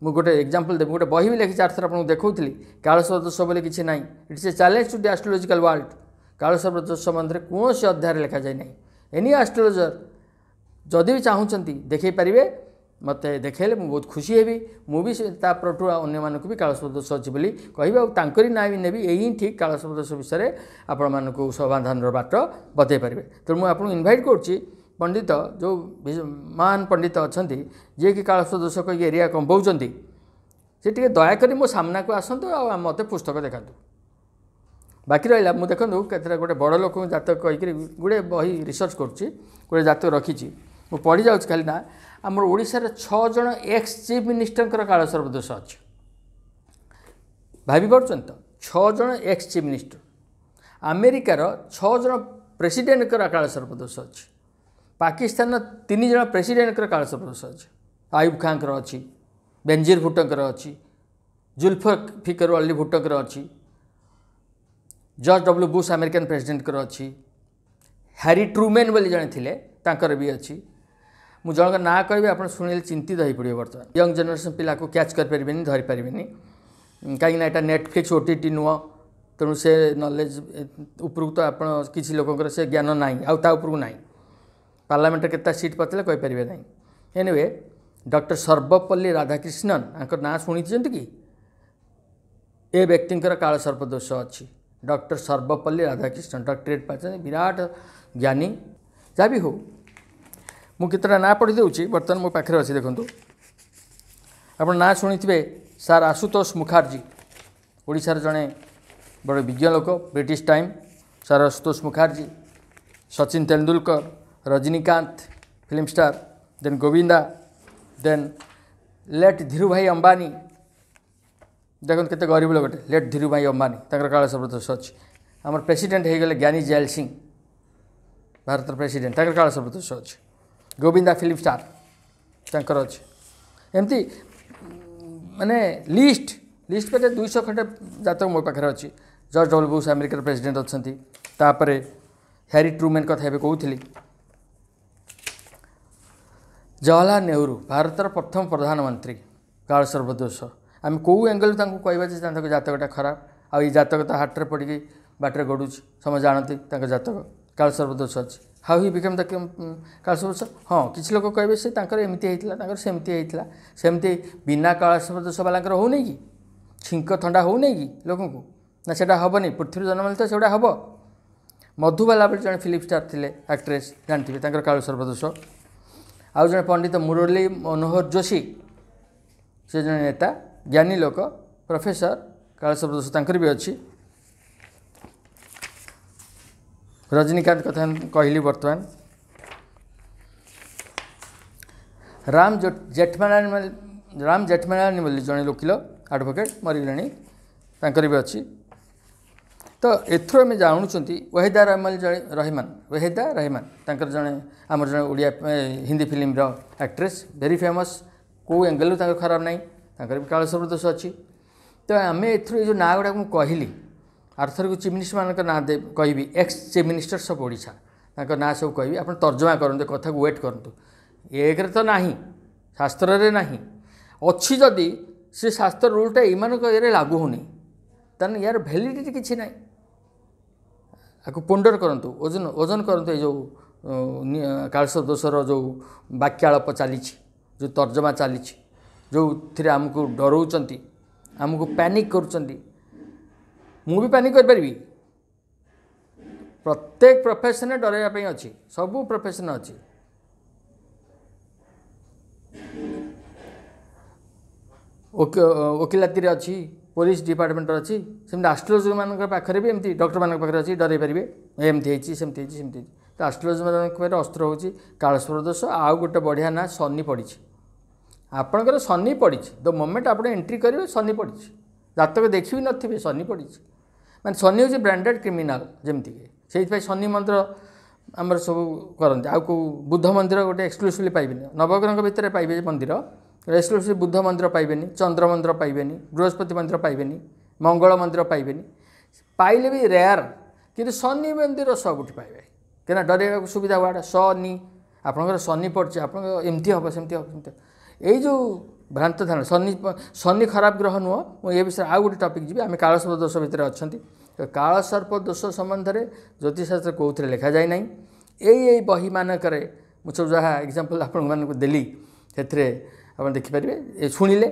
ମୁଁ ଗୋଟେ ଏକ୍ଜାମ୍ପଲ୍ ଦେବି, ଗୋଟେ ବହି ବି ଲେଖିଛି, 4ଥର ଆପଣଙ୍କୁ ଦେଖାଉଥିଲି। କାଳସର୍ପ ଦୋଷ ବୋଲି କିଛି ନାହିଁ, it's a challenge to the astrological world. କାଳସର୍ପ ଦୋଷ ସମ୍ବନ୍ଧରେ କୌଣସି ଅଧ୍ୟାୟରେ ଲେଖାଯାଇ ନାହିଁ। ଏନି ଆଷ୍ଟ୍ରୋଲୋଜର ଯଦି ବି ଚାହୁଁଛନ୍ତି ଦେଖାଇ ପାରିବେ, ମୋତେ ଦେଖାଇଲେ ମୁଁ ବହୁତ ଖୁସି ହେବି। ମୁଁ ବି ସେ ତା ପରଠୁ ଅନ୍ୟମାନଙ୍କୁ ବି କାଳସର୍ପ ଦୋଷ ଅଛି ବୋଲି କହିବି, ଆଉ ତାଙ୍କରି ନାଁ ବି ନେବି। ଏଇ ହିଁ ଠିକ୍ କାଳସର୍ପ ଦୋଷ ବିଷୟରେ ଆପଣମାନଙ୍କୁ ସମାଧାନର ବାଟ ବତାଇ ପାରିବେ। ତେଣୁ ମୁଁ ଆପଣଙ୍କୁ ଇନଭାଇଟ୍ କରୁଛି, ପଣ୍ଡିତ ଯେଉଁ ମହାନ ପଣ୍ଡିତ ଅଛନ୍ତି, ଯିଏକି କାଳସର୍ପ ଦୋଷ କହିକି ଏରିଆ କମ୍ପାଉଛନ୍ତି, ସେ ଟିକେ ଦୟାକରି ମୋ ସାମ୍ନାକୁ ଆସନ୍ତୁ ଆଉ ମୋତେ ପୁସ୍ତକ ଦେଖାନ୍ତୁ। ବାକି ରହିଲା, ମୁଁ ଦେଖନ୍ତୁ କେତେଟା ଗୋଟେ ବଡ଼ ଲୋକଙ୍କୁ ଜାତକ କହିକିରି ଗୁଡ଼େ ବହି ରିସର୍ଚ୍ଚ କରୁଛି, ଗୋଟେ ଜାତକ ରଖିଛି, ମୁଁ ପଢ଼ି ଯାଉଛି ଖାଲି ନା। ଆମର ଓଡ଼ିଶାର 6 ଜଣ ଏକ୍ସ ଚିଫ୍ ମିନିଷ୍ଟରଙ୍କର କାଳସର୍ପ ଦୋଷ ଅଛି, ଭାବି ପାରୁଛନ୍ତି ତ? 6 ଜଣ ଏକ୍ସ ଚିଫ୍ ମିନିଷ୍ଟର। ଆମେରିକାର 6 ଜଣ ପ୍ରେସିଡେଣ୍ଟଙ୍କର କାଳସର୍ପ ଦୋଷ ଅଛି। ପାକିସ୍ତାନର 3 ଜଣ ପ୍ରେସିଡେଣ୍ଟଙ୍କର କାଳସର୍ପ ଦୋଷ ଅଛି। ଆୟୁବ ଖାଁଙ୍କର ଅଛି, ବେନଜିର ଭୁଟ୍ଟୋଙ୍କର ଅଛି, ଜୁଲଫିକର ଅଲି ଭୁଟ୍ଟୋଙ୍କର ଅଛି, ଜର୍ଜ ଡବ୍ଲ୍ୟୁ ବୁଶ୍ ଆମେରିକାନ ପ୍ରେସିଡେଣ୍ଟଙ୍କର ଅଛି, ହ୍ୟାରି ଟ୍ରୁମେନ୍ ବୋଲି ଜଣେ ଥିଲେ ତାଙ୍କର ବି ଅଛି। ମୁଁ ଜଣଙ୍କ ନାଁ କହିବି, ଆପଣ ଶୁଣିଲେ ଚିନ୍ତିତ ହୋଇପଡ଼ିବେ। ବର୍ତ୍ତମାନ ୟଙ୍ଗ ଜେନେରେସନ୍ ପିଲାକୁ କ୍ୟାଚ୍ କରିପାରିବେନି, ଧରିପାରିବେନି, କାହିଁକିନା ଏଇଟା ନେଟଫ୍ଲିକ୍ସ ଓ ଟି ଟି ନୁହଁ। ତେଣୁ ସେ ନଲେଜ ଉପରକୁ ତ ଆପଣ କିଛି ଲୋକଙ୍କର ସେ ଜ୍ଞାନ ନାହିଁ, ଆଉ ତା ଉପରକୁ ନାହିଁ। ପାର୍ଲାମେଣ୍ଟରେ କେତେଟା ସିଟ୍ ପଚାରିଲେ କହିପାରିବେ ନାହିଁ। ଏନିୱେ, ଡକ୍ଟର ସର୍ବପଲ୍ଲୀ ରାଧାକ୍ରିଷ୍ଣନ, ତାଙ୍କ ନାଁ ଶୁଣିଛନ୍ତି କି? ଏ ବ୍ୟକ୍ତିଙ୍କର କାଳସର୍ପ ଦୋଷ ଅଛି। ଡକ୍ଟର ସର୍ବପଲ୍ଲୀ ରାଧାକ୍ରିଷ୍ଣନ ଡକ୍ଟରେଟ୍ ପାଇଛନ୍ତି, ବିରାଟ ଜ୍ଞାନୀ। ଯାହା ବି ହଉ, ମୁଁ କେତେଟା ନାଁ ପଢ଼ି ଦେଉଛି, ବର୍ତ୍ତମାନ ମୋ ପାଖରେ ଅଛି, ଦେଖନ୍ତୁ। ଆପଣ ନାଁ ଶୁଣିଥିବେ, ସାର୍ ଆଶୁତୋଷ ମୁଖାର୍ଜୀ, ଓଡ଼ିଶାର ଜଣେ ବଡ଼ ବିଜ୍ଞ ଲୋକ, British time, sir Ashutosh Mukherjee, Sachin Tendulkar, Rajinikanth film star, then Govinda, then late Dhirubhai Ambani. ଦେଖନ୍ତୁ କେତେ ଗରିବ ଲୋକଟେ, ଲେଟ୍ ଧୀରୁଭାଇ ଅମ୍ବାନୀ, ତାଙ୍କର କାଳସର୍ପ ଦୋଷ ଅଛି। ଆମର ପ୍ରେସିଡେଣ୍ଟ ହେଇଗଲେ ଜ୍ଞାନୀ ଜୈଲ ସିଂ, ଭାରତର ପ୍ରେସିଡେଣ୍ଟ, ତାଙ୍କର କାଳସର୍ପ ଦୋଷ ଅଛି। ଗୋବିନ୍ଦା ଫିଲ୍ମ ଷ୍ଟାର, ତାଙ୍କର ଅଛି। ଏମିତି ମାନେ ଲିଷ୍ଟ ପାଖରେ 200 ଖଣ୍ଡେ ଜାତକ ମୋ ପାଖରେ ଅଛି। ଜର୍ଜ ଡବ୍ଲ୍ୟୁ ବୁଶ୍ ଆମେରିକାର ପ୍ରେସିଡେଣ୍ଟ ଅଛନ୍ତି। ତାପରେ ହ୍ୟାରି ଟ୍ରୁମେନ୍ କଥା ଏବେ କହୁଥିଲି। ଜବାହରଲାଲ ନେହେରୁ ଭାରତର ପ୍ରଥମ ପ୍ରଧାନମନ୍ତ୍ରୀ, କାଳସର୍ପ ଦୋଷ। ଆମେ କେଉଁ ଆଙ୍ଗେଲରୁ ତାଙ୍କୁ କହିବା ଯେ ତାଙ୍କ ଜାତକଟା ଖରାପ? ଆଉ ଏଇ ଜାତକ ତ ହାଟରେ ପଡ଼ିକି ବାଟରେ ଗଡ଼ୁଛି, ସମସ୍ତେ ଜାଣନ୍ତି ତାଙ୍କ ଜାତକ କାଳସର୍ପ ଦୋଷ ଅଛି। ହାଉ ହି ବିକମ୍ ଦ କାଳସର୍ପ ଦୋଷ? ହଁ, କିଛି ଲୋକ କହିବେ ସେ ତାଙ୍କର ଏମିତି ହେଇଥିଲା, ତାଙ୍କର ସେମିତି ହେଇଥିଲା। ସେମିତି ବିନା କାଳସର୍ପ ଦୋଷ ବାଲାଙ୍କର ହେଉନି କି? ଛିଙ୍କ ଥଣ୍ଡା ହେଉନି କି ଲୋକଙ୍କୁ? ନା ସେଇଟା ହେବନି, ପୃଥିବୀ ଜନ୍ମ ହେଲେ ତ ସେଗୁଡ଼ା ହେବ। ମଧୁବାଲା ବୋଲି ଜଣେ ଫିଲ୍ମ ଷ୍ଟାର ଥିଲେ, ଆକ୍ଟ୍ରେସ୍, ଜାଣିଥିବେ, ତାଙ୍କର କାଳସର୍ପ ଦୋଷ। ଆଉ ଜଣେ ପଣ୍ଡିତ ମୁରଲୀ ମନୋହର ଯୋଶୀ, ସେ ଜଣେ ନେତା, ଜ୍ଞାନୀ ଲୋକ, ପ୍ରଫେସର, କାଳସର୍ପ ଦୋଷ ତାଙ୍କର ବି ଅଛି। ରଜନୀକାନ୍ତ କଥା କହିଲି ବର୍ତ୍ତମାନ। ରାମ ଜେଠମଲାନୀ ରାମ ଜେଠମଲାନୀ ବୋଲି ଜଣେ ଓକିଲ ଆଡ଼ଭୋକେଟ୍ ମରିଗଲେଣି, ତାଙ୍କର ବି ଅଛି। ତ ଏଥିରୁ ଆମେ ଜାଣୁଛନ୍ତି ୱହିଦା ରହମାନ ଜଣେ ରହିମାନ, ୱହିଦା ରହମାନ ତାଙ୍କର ଜଣେ ଆମର ଜଣେ ଓଡ଼ିଆ ହିନ୍ଦୀ ଫିଲ୍ମର ଆକ୍ଟ୍ରେସ୍, ଭେରି ଫେମସ୍, କେଉଁ ଏଙ୍ଗେଲରୁ ତାଙ୍କର ଖରାପ ନାହିଁ, ତାଙ୍କର ବି କାଳସର୍ପ ଦୋଷ ଅଛି। ତ ଆମେ ଏଥିରୁ ଏଇ ଯେଉଁ ନାଁ ଗୁଡ଼ାକ ମୁଁ କହିଲି, ଆରଥରକୁ ଚିଫ୍ ମିନିଷ୍ଟରମାନଙ୍କ ନାଁ କହିବି, ex chief ministers of Odisha, ତାଙ୍କ ନାଁ ସବୁ କହିବି। ଆପଣ ତର୍ଜମା କରନ୍ତୁ, କଥାକୁ ୱେଟ୍ କରନ୍ତୁ। ଏକରେ ତ ନାହିଁ, ଶାସ୍ତ୍ରରେ ନାହିଁ, ଅଛି ଯଦି ସେ ଶାସ୍ତ୍ର ରୁଲ୍ଟା ଏଇମାନଙ୍କ ଇଏରେ ଲାଗୁ ହେଉନି, ତାହେଲେ ୟାର ଭ୍ୟାଲିଡ଼ିଟି କିଛି ନାହିଁ। ଆକୁ ପୋଣ୍ଡର କରନ୍ତୁ, ଓଜନ ଓଜନ କରନ୍ତୁ। ଏଇ ଯେଉଁ କାଳସର୍ପ ଦୋଷର ଯେଉଁ ବାକ୍ୟାଳପ ଚାଲିଛି, ଯେଉଁ ତର୍ଜମା ଚାଲିଛି, ଯେଉଁଥିରେ ଆମକୁ ଡରଉଛନ୍ତି, ଆମକୁ ପ୍ୟାନିକ୍ କରୁଛନ୍ତି। ମୁଁ ବି ପ୍ୟାନିକ୍ କରିପାରିବି। ପ୍ରତ୍ୟେକ ପ୍ରଫେସନରେ ଡରାଇବା ପାଇଁ ଅଛି, ସବୁ ପ୍ରଫେସନ୍ ଅଛି। ଓକିଲାତିରେ ଅଛି, ପୋଲିସ ଡିପାର୍ଟମେଣ୍ଟର ଅଛି, ସେମିତି ଆଷ୍ଟ୍ରୋଲୋଜରମାନଙ୍କ ପାଖରେ ବି ଏମିତି ଡକ୍ଟରମାନଙ୍କ ପାଖରେ ଅଛି, ଡରେଇ ପାରିବେ, ଏମିତି ହେଇଛି ସେମିତି ହେଇଛି ସେମିତି ହେଇଛି। ତ ଆଷ୍ଟ୍ରୋଲୋଜରମାନଙ୍କ ପାଖରେ ଅସ୍ତ୍ର ହେଉଛି କାଳସର୍ପ ଦୋଷ। ଆଉ ଗୋଟେ ବଢ଼ିଆ ନାଁ ଶନି ପଡ଼ିଛି, ଆପଣଙ୍କର ଶନି ପଡ଼ିଛି। ଦ ମୋମେଣ୍ଟ ଆପଣ ଏଣ୍ଟ୍ରି କରିବେ ଶନି ପଡ଼ିଛି, ଜାତକ ଦେଖିବି ନଥିବେ ଶନି ପଡ଼ିଛି। ମାନେ ଶନି ହେଉଛି ବ୍ରାଣ୍ଡେଡ଼ କ୍ରିମିନାଲ୍ ଯେମିତିକି, ସେଇଥିପାଇଁ ଶନି ମନ୍ଦିର ଆମର ସବୁ କରନ୍ତି। ଆଉ କେଉଁ ବୁଦ୍ଧ ମନ୍ଦିର ଗୋଟେ ଏକ୍ସକ୍ଲୁସିଭଲି ପାଇବେନି, ନବଗ୍ରହଙ୍କ ଭିତରେ ପାଇବେ ମନ୍ଦିର, ଏକ୍ସକ୍ଲୁସିଭ ବୁଦ୍ଧ ମନ୍ଦିର ପାଇବେନି, ଚନ୍ଦ୍ର ମନ୍ଦିର ପାଇବେନି, ବୃହସ୍ପତି ମନ୍ଦିର ପାଇବେନି, ମଙ୍ଗଳ ମନ୍ଦିର ପାଇବେନି, ପାଇଲେ ବି ରେୟାର। କିନ୍ତୁ ଶନି ମନ୍ଦିର ସବୁଠି ପାଇବେ, କାହିଁକିନା ଡରେଇବାକୁ ସୁବିଧା ହୁଏ। ଶନି ଆପଣଙ୍କର ଶନି ପଡ଼ିଛି, ଆପଣଙ୍କ ଏମିତି ହେବ ସେମିତି ହେବ ସେମିତି ହେବ, ଏଇ ଯେଉଁ ଭ୍ରାନ୍ତ ଧାରଣା। ଶନି ଶନି ଖରାପ ଗ୍ରହ ନୁହଁ। ମୁଁ ଏ ବିଷୟରେ ଆଉ ଗୋଟେ ଟପିକ୍ ଯିବି। ଆମେ କାଳସର୍ପ ଦୋଷ ଭିତରେ ଅଛନ୍ତି। ତ କାଳସର୍ପ ଦୋଷ ସମ୍ବନ୍ଧରେ ଜ୍ୟୋତିଷଶାସ୍ତ୍ର କେଉଁଥିରେ ଲେଖାଯାଇ ନାହିଁ। ଏଇ ଏଇ ବହିମାନଙ୍କରେ ମୁଁ ସବୁ ଯାହା ଏକ୍ଜାମ୍ପଲ୍ ଆପଣମାନଙ୍କୁ ଦେଲି, ସେଥିରେ ଆପଣ ଦେଖିପାରିବେ। ଏ ଶୁଣିଲେ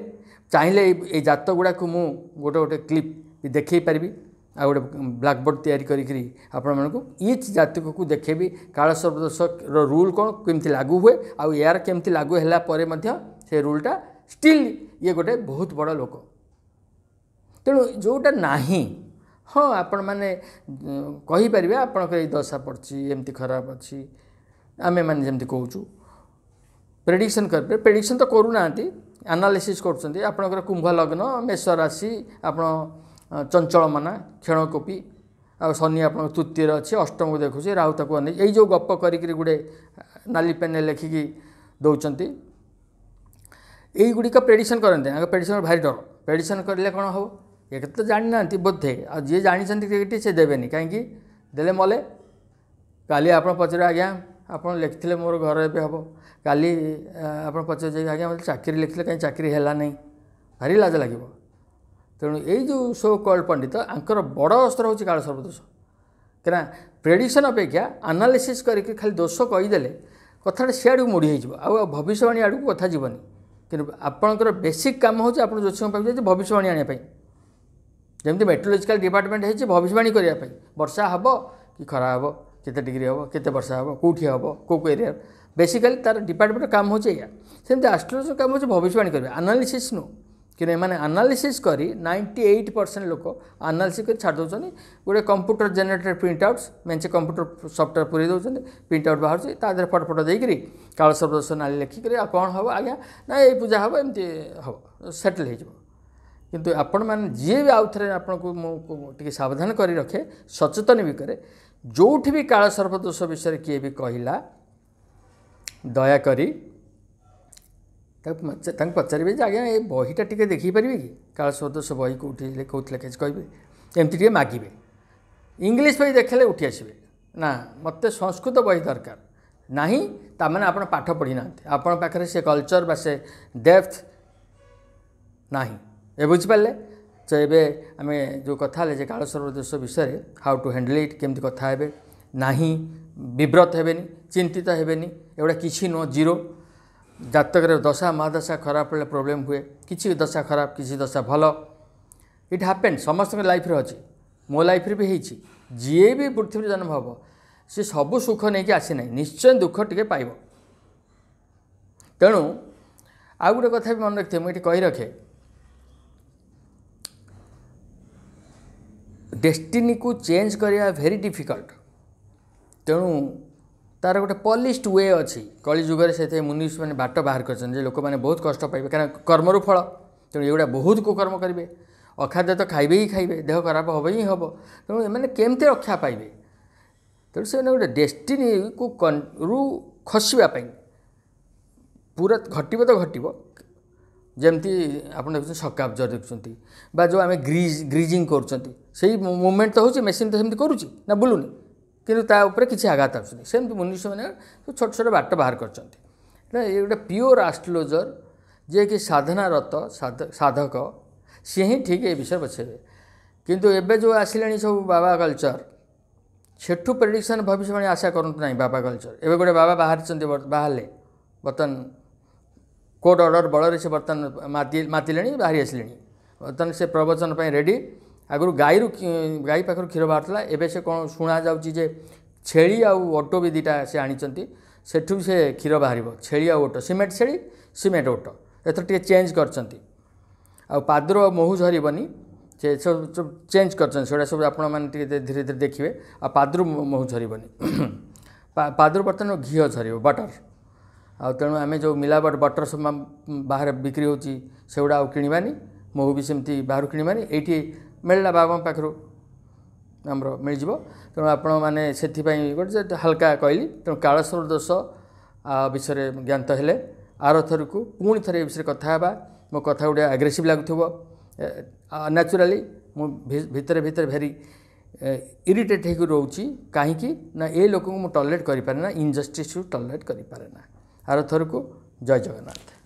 ଚାହିଁଲେ ଏଇ ଜାତ ଗୁଡ଼ାକୁ ମୁଁ ଗୋଟେ ଗୋଟେ କ୍ଲିପ୍ ବି ଦେଖେଇ ପାରିବି, ଆଉ ଗୋଟେ ବ୍ଲାକବୋର୍ଡ଼ ତିଆରି କରିକିରି ଆପଣମାନଙ୍କୁ ଇଚ୍ ଜାତକକୁ ଦେଖେଇବି କାଳସର୍ପ ଦୋଷର ରୁଲ୍ କ'ଣ, କେମିତି ଲାଗୁ ହୁଏ, ଆଉ ଏହାର କେମିତି ଲାଗୁ ହେଲା ପରେ ମଧ୍ୟ ସେ ରୁଲ୍ଟା ଷ୍ଟିଲ୍ ଇଏ ଗୋଟେ ବହୁତ ବଡ଼ ଲୋକ। ତେଣୁ ଯେଉଁଟା ନାହିଁ, ହଁ ଆପଣମାନେ କହିପାରିବେ ଆପଣଙ୍କର ଏଇ ଦଶା ପଡ଼ିଛି, ଏମିତି ଖରାପ ଅଛି, ଆମେମାନେ ଯେମିତି କହୁଛୁ ପ୍ରେଡ଼ିକ୍ସନ୍ କରିପାରିବେ। ପ୍ରେଡ଼ିକ୍ସନ୍ ତ କରୁନାହାନ୍ତି, ଆନାଲିସିସ୍ କରୁଛନ୍ତି। ଆପଣଙ୍କର କୁମ୍ଭ ଲଗ୍ନ, ମେଷ ରାଶି, ଆପଣ ଚଞ୍ଚଳ ମନା, କ୍ଷଣକୋପି, ଆଉ ଶନି ଆପଣଙ୍କ ତୃତୀୟରେ ଅଛି, ଅଷ୍ଟମକୁ ଦେଖୁଛି, ରାହୁ ତାକୁ ଅନେଇ, ଏଇ ଯେଉଁ ଗପ କରିକିରି ଗୁଡ଼େ ନାଲି ପେନ୍ରେ ଲେଖିକି ଦେଉଛନ୍ତି, ଏଇଗୁଡ଼ିକ ପ୍ରେଡ଼ିକ୍ସନ୍ କରନ୍ତି। ଆଗ ପ୍ରେଡ଼ିକ୍ସନ୍ ଭାରି ଡର, ପ୍ରେଡ଼ିକ୍ସନ୍ କରିଲେ କ'ଣ ହେବ ଏକ ତ ଜାଣିନାହାନ୍ତି ବୋଧେ, ଆଉ ଯିଏ ଜାଣିଛନ୍ତି ଟିକେ ସେ ଦେବେନି, କାହିଁକି ଦେଲେ ମଲେ। କାଲି ଆପଣ ପଚାରିବେ, ଆଜ୍ଞା ଆପଣ ଲେଖିଥିଲେ ମୋର ଘର ଏବେ ହେବ। କାଲି ଆପଣ ପଚାରିବେ, ଆଜ୍ଞା ମୋତେ ଚାକିରି ଲେଖିଥିଲେ କାହିଁ ଚାକିରି ହେଲା ନାହିଁ, ଭାରି ଲାଜ ଲାଗିବ। ତେଣୁ ଏଇ ଯେଉଁ ସୋ କଲ୍ଡ ପଣ୍ଡିତ, ଆଙ୍କର ବଡ଼ ଅସ୍ତ୍ର ହେଉଛି କାଳସର୍ପ ଦୋଷ। କାହିଁକିନା ପ୍ରେଡ଼ିକ୍ସନ୍ ଅପେକ୍ଷା ଆନାଲିସିସ୍ କରିକି ଖାଲି ଦୋଷ କହିଦେଲେ କଥାଟା ସିଆଡ଼କୁ ମୋଡ଼ି ହେଇଯିବ, ଆଉ ଭବିଷ୍ୟବାଣୀ ଆଡ଼କୁ କଥା ଯିବନି। କିନ୍ତୁ ଆପଣଙ୍କର ବେସିକ୍ କାମ ହେଉଛି ଆପଣ ଜ୍ୟୋତିଷଙ୍କ ପାଖକୁ ଯାଇ ଭବିଷ୍ୟବାଣୀ ଆଣିବା ପାଇଁ। ଯେମିତି ମେଟ୍ରୋଲୋଜିକାଲ ଡିପାର୍ଟମେଣ୍ଟ ହେଇଛି ଭବିଷ୍ୟବାଣୀ କରିବା ପାଇଁ, ବର୍ଷା ହେବ କି ଖରା ହେବ, କେତେ ଡିଗ୍ରୀ ହେବ, କେତେ ବର୍ଷା ହେବ, କେଉଁଠି ହେବ, କେଉଁ କେଉଁ ଏରିଆ, ବେସିକାଲି ତା'ର ଡିପାର୍ଟମେଣ୍ଟର କାମ ହେଉଛି ଏଇଆ। ସେମିତି ଆଷ୍ଟ୍ରୋଲୋଜିର କାମ ହେଉଛି ଭବିଷ୍ୟବାଣୀ କରିବା, ଆନାଲିସିସ୍ ନୁହଁ। କିନ୍ତୁ ଏମାନେ ଆନାଲିସିସ୍ କରି 98% ଲୋକ ଆନାଲିସିସ୍ କରି ଛାଡ଼ି ଦେଉଛନ୍ତି। ଗୋଟେ କମ୍ପ୍ୟୁଟର ଜେନେରେଟେଡ଼ ପ୍ରିଣ୍ଟ ଆଉଟ୍ସ, ମେଞ୍ଚେ କମ୍ପ୍ୟୁଟର ସଫ୍ଟୱେର୍ ପୁରେଇ ଦେଉଛନ୍ତି, ପ୍ରିଣ୍ଟ ଆଉଟ୍ ବାହାରୁଛି, ତା ଦେହରେ ଫଟୋ ଫଟୋ ଦେଇକରି କାଳସର୍ପ ଦୋଷ ନାଲି ଲେଖିକରି ଆଉ କ'ଣ ହେବ ଆଜ୍ଞା, ନା ଏଇ ପୂଜା ହେବ, ଏମିତି ହେବ, ସେଟଲ୍ ହେଇଯିବ। କିନ୍ତୁ ଆପଣମାନେ ଯିଏ ବି ଆଉ ଥରେ ଆପଣଙ୍କୁ ମୁଁ ଟିକେ ସାବଧାନ କରି ରଖେ, ସଚେତନ ବି କରେ, ଯେଉଁଠି ବି କାଳସର୍ପ ଦୋଷ ବିଷୟରେ କିଏ ବି କହିଲା, ଦୟାକରି ତାଙ୍କୁ ପଚାରିବେ ଯେ ଆଜ୍ଞା ଏ ବହିଟା ଟିକେ ଦେଖେଇ ପାରିବେ କି, କାଳସର୍ପ ଦୋଷ ବହି କେଉଁଠି କେଉଁଠି ଲେଖା ହେଇଛି କହିବେ, ଏମିତି ଟିକେ ମାଗିବେ। ଇଂଲିଶ ବହି ଦେଖିଲେ ଉଠି ଆସିବେ, ନା ମୋତେ ସଂସ୍କୃତ ବହି ଦରକାର ନାହିଁ, ତାମାନେ ଆପଣ ପାଠ ପଢ଼ିନାହାନ୍ତି, ଆପଣଙ୍କ ପାଖରେ ସେ କଲଚର୍ ବା ସେ ଡେପ୍ଥ ନାହିଁ। ଏ ବୁଝିପାରିଲେ? ତ ଏବେ ଆମେ ଯେଉଁ କଥା ହେଲେ ଯେ କାଳସର୍ପ ଦୋଷ ବିଷୟରେ, how to handle ଇଟ୍, କେମିତି କଥା ହେବେ ନାହିଁ, ବିବ୍ରତ ହେବେନି, ଚିନ୍ତିତ ହେବେନି, ଏଗୁଡ଼ା କିଛି ନୁହଁ, ଜିରୋ। ଜାତକରେ ଦଶା ମହାଦଶା ଖରାପ ହେଲେ ପ୍ରୋବ୍ଲେମ୍ ହୁଏ, କିଛି ଦଶା ଖରାପ, କିଛି ଦଶା ଭଲ, ଇଟ୍ ହାପେନ୍, ସମସ୍ତଙ୍କ ଲାଇଫ୍ରେ ଅଛି, ମୋ ଲାଇଫ୍ରେ ବି ହେଇଛି। ଯିଏ ବି ପୃଥିବୀରେ ଜନ୍ମ ହେବ ସେ ସବୁ ସୁଖ ନେଇକି ଆସିନାହିଁ, ନିଶ୍ଚୟ ଦୁଃଖ ଟିକେ ପାଇବ। ତେଣୁ ଆଉ ଗୋଟେ କଥା ବି ମନେ ରଖିଥିବେ, ମୁଁ ଏଠି କହି ରଖେ, ଡେଷ୍ଟିନିକୁ ଚେଞ୍ଜ କରିବା ଭେରି ଡିଫିକଲ୍ଟ। ତେଣୁ ତାର ଗୋଟେ ପଲିସ୍ଡ we ଅଛି। କଳିଯୁଗରେ ସେଥିପାଇଁ ମୁନିମାନେ ବାଟ ବାହାର କରିଛନ୍ତି ଯେ ଲୋକମାନେ ବହୁତ କଷ୍ଟ ପାଇବେ, କାରଣ କର୍ମରୁ ଫଳ। ତେଣୁ ଏଗୁଡ଼ା ବହୁତ କୁକର୍ମ କରିବେ, ଅଖାଦ୍ୟ ତ ଖାଇବେ ହିଁ ଖାଇବେ, ଦେହ ଖରାପ ହେବ ହିଁ ହେବ। ତେଣୁ ଏମାନେ କେମିତି ରକ୍ଷା ପାଇବେ? ତେଣୁ ସେମାନେ ଗୋଟେ ଡେଷ୍ଟିନିକୁ ରୁ ଖସିବା ପାଇଁ ପୁରା ଘଟିବ ତ ଘଟିବ। ଯେମିତି ଆପଣ ଦେଖୁଛନ୍ତି ସକାବ୍ଜର ଦେଖୁଛନ୍ତି, ବା ଯେଉଁ ଆମେ ଗ୍ରିଜିଂ କରୁଛନ୍ତି, ସେଇ ମୁଭମେଣ୍ଟ ତ ହେଉଛି, ମେସିନ୍ ତ ସେମିତି କରୁଛି ନା ବୁଲୁନି, କିନ୍ତୁ ତା ଉପରେ କିଛି ଆଘାତ ଆସୁନି। ସେମିତି ମନୁଷ୍ୟମାନେ ଛୋଟ ଛୋଟ ବାଟ ବାହାର କରିଛନ୍ତି। ଏ ଗୋଟେ ପିଓର ଆଷ୍ଟ୍ରୋଲୋଜର ଯିଏକି ସାଧନାରତ ସାଧକ, ସିଏ ହିଁ ଠିକ୍ ଏ ବିଷୟରେ ବଛେଇବେ। କିନ୍ତୁ ଏବେ ଯେଉଁ ଆସିଲେଣି ସବୁ ବାବା କଲଚର, ସେଠୁ ପ୍ରେଡ଼ିକ୍ସନ୍ ଭବିଷ୍ୟବାଣୀ ଆଶା କରନ୍ତୁ ନାହିଁ। ବାବା କଲଚର ଏବେ ଗୋଟେ ବାବା ବାହାରିଛନ୍ତି, ବାହାରିଲେ ବର୍ତ୍ତମାନ କୋର୍ଟ ଅର୍ଡ଼ର ବଳରେ ସେ ବର୍ତ୍ତମାନ ମାତିଲେଣି, ବାହାରି ଆସିଲେଣି। ବର୍ତ୍ତମାନ ସେ ପ୍ରବଚନ ପାଇଁ ରେଡ଼ି। ଆଗରୁ ଗାଈ ପାଖରୁ କ୍ଷୀର ବାହାରୁଥିଲା, ଏବେ ସେ କ'ଣ ଶୁଣାଯାଉଛି ଯେ ଛେଳି ଆଉ ଓଟ ବି ଦୁଇଟା ସେ ଆଣିଛନ୍ତି, ସେଠୁ ସେ କ୍ଷୀର ବାହାରିବ। ଛେଳି ଆଉ ଓଟ, ସିମେଣ୍ଟ ଛେଳି ସିମେଣ୍ଟ ଓଟ, ଏଥର ଟିକେ ଚେଞ୍ଜ କରିଛନ୍ତି। ଆଉ ପାଦରୁ ଆଉ ମହୁ ଝରିବନି, ସେ ସବୁ ଚେଞ୍ଜ କରିଛନ୍ତି। ସେଗୁଡ଼ା ସବୁ ଆପଣମାନେ ଟିକେ ଧୀରେ ଧୀରେ ଦେଖିବେ। ଆଉ ପାଦରୁ ମହୁ ଝରିବନି, ପାଦରୁ ବର୍ତ୍ତମାନ ଘିଅ ଝରିବ, ବଟର। ଆଉ ତେଣୁ ଆମେ ଯେଉଁ ମିଲାବଟ ବଟର ସବୁ ବାହାରେ ବିକ୍ରି ହେଉଛି ସେଗୁଡ଼ା ଆଉ କିଣିବାନି, ମହୁ ବି ସେମିତି ବାହାରୁ କିଣିବାନି, ଏଇଠି ମିଳିଲା ବାବାଙ୍କ ପାଖରୁ ଆମର ମିଳିଯିବ। ତେଣୁ ଆପଣମାନେ ସେଥିପାଇଁ ଗୋଟେ ହାଲକା କହିଲି। ତେଣୁ କାଳସର୍ପ ଦୋଷ ବିଷୟରେ ଜ୍ଞାତ ହେଲେ ଆରଥରକୁ ପୁଣି ଥରେ ଏ ବିଷୟରେ କଥା ହେବା। ମୋ କଥା ଗୁଡ଼ିକ ଆଗ୍ରେସିଭ୍ ଲାଗୁଥିବ, ନ୍ୟାଚୁରାଲି ମୁଁ ଭିତରେ ଭିତରେ ଭେରି ଇରିଟେଟ୍ ହେଇକି ରହୁଛି। କାହିଁକି ନା ଏ ଲୋକଙ୍କୁ ମୁଁ ଟଲରେଟ୍ କରିପାରେ ନା, ଇନଜଷ୍ଟିସ୍କୁ ଟଲରେଟ୍ କରିପାରେ ନା। ଆରଥରକୁ ଜୟ ଜଗନ୍ନାଥ।